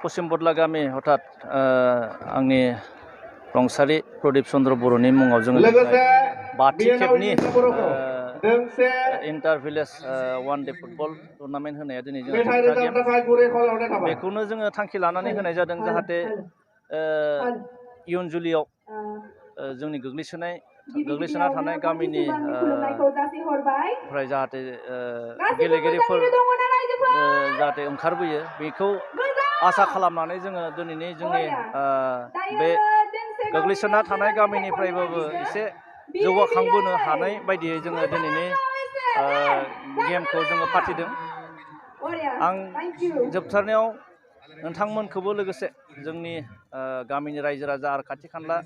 पश्चिम बदला गामि हठात आंनि रंसारि प्रदीप चन्द्र बर'नि मुङाव जोङो बाथि खेबनि inter village one day football tournament होनाया दिनै जोङो बेखौनो जोङो थांखि लानानै होनाय जादों जाहाथे इयुन जुलियाव जोंनि गोग्लैसोना थानाय गामिनि फ्राय जाहाथे गेलेगिरिफोर जाहाथे ओंखारबोयो बेखौ आसा खालामनानै जोङो दिनैनि जोंनि बे गोग्लैसोना थानाय गामिनिफ्रायबाबो एसे जौगाखांबोनो हानाय बायदियै जोङो दिनैनि गेमखौ जोङो फाथिदों। आं जोबथारनायाव नोंथांमोनखौबो लोगोसे जोंनि गामिनि रायजो राजा आरो खाथि खाला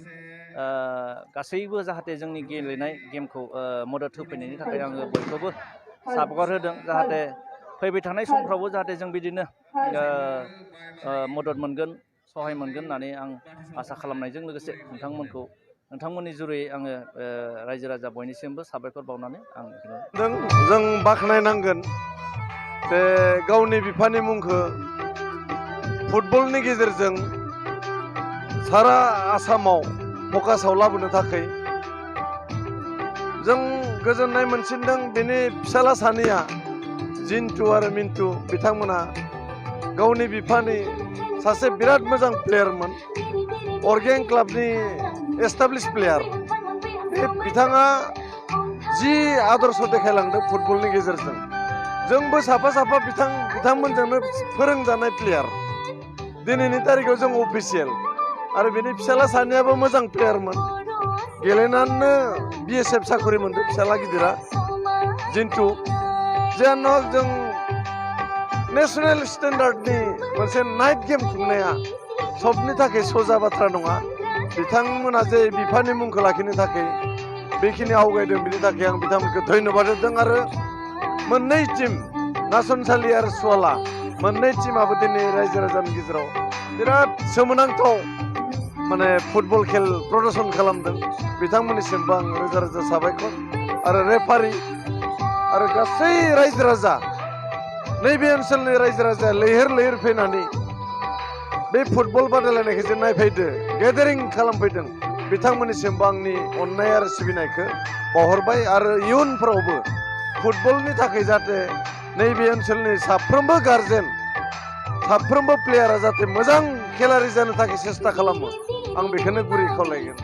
गासैबो जाहाथे जोंनि गेलेनाय गेमखौ मदद होफैनायनि थाखाय आङो बयखौबो साबायखर होदों जाहाथे फैबाय थानाय समफ्रावबो जाहाथे जों बिदिनो मदद मोनगोन सहाय मोनगोन होननानै आं आसा खालामनायजों लोगोसे नोंथांमोननि जुरै आङो रायजो राजा बयनिसिमबो साबायखर बावनानै आं जों बाख्नायनांगोन जे गावनि बिफानि मुंखौ फुटबलनि गेजेरजों सारा आसामाव फकासाव लाबोनो थाखाय जों गोजोननाय मोनसिनदों। बेनि फिसाला सानैया जिन्टु आरो मिन्टु बिथांमोना गावनि बिफानि सासे बिराद मोजां प्लेयारमोन, अर्गें क्लाबनि एस्टाब्लिश प्लेयार। बे बिथाङा जि आदर्श देखायलांदों फुटबलनि गेजेरजों जोंबो साफा बिथांमोनजोंनो फोरोंजानाय प्लेयार। दिनैनि तारिखाव जों अफिसियेल आरो बेनि फिसाला सानैयाबो मोजां प्लेयारमोन, गेलेनानैनो BSF साख्रि मोनदों फिसाला गिदिरा जिन्टु। जियानो हक जों नेसनेल स्टेन्डार्डनि मोनसे नाइट गेम खुंनाया सबनि थाखाय सजा बाथ्रा नङा। बिथांमोना जे बिफानि मुंखौ लाखिनो थाखाय बेखिनि आवगायदों बेनि थाखाय आं बिथांमोनखौ धन्यबाद होदों। आरो मोननै टिम नासनसालि आरो सुवाला मोननै टिमाबो दिनै रायजो राजानि गेजेराव बिराद सोमोनांथाव माने फुटबल खेल प्रदर्शन खालामदों। बिथांमोननिसिमबो आं रोजा रोजा साबायखर आरो रेफारि आरो गासै रायजो राजा नैबे ओनसोलनि रायजो राजाया लैहोर फैनानै बे फुटबल बादायलायनायखौ जे नायफैदो गेदारिं खालामफैदों बिथांमोननिसिमबो आंनि अननाय आरो सिबिनायखौ बावहरबाय। आरो इयुनफ्रावबो फुटबलनि थाखाय जाहाथे नैबे ओनसोलनि साफ्रोमबो गारजेन साफ्रोमबो प्लेयारा जाहाथे मोजां खेलारि जानो थाखाय सेस्था खालामो आं बेखौनो गुरै खावलायगोन।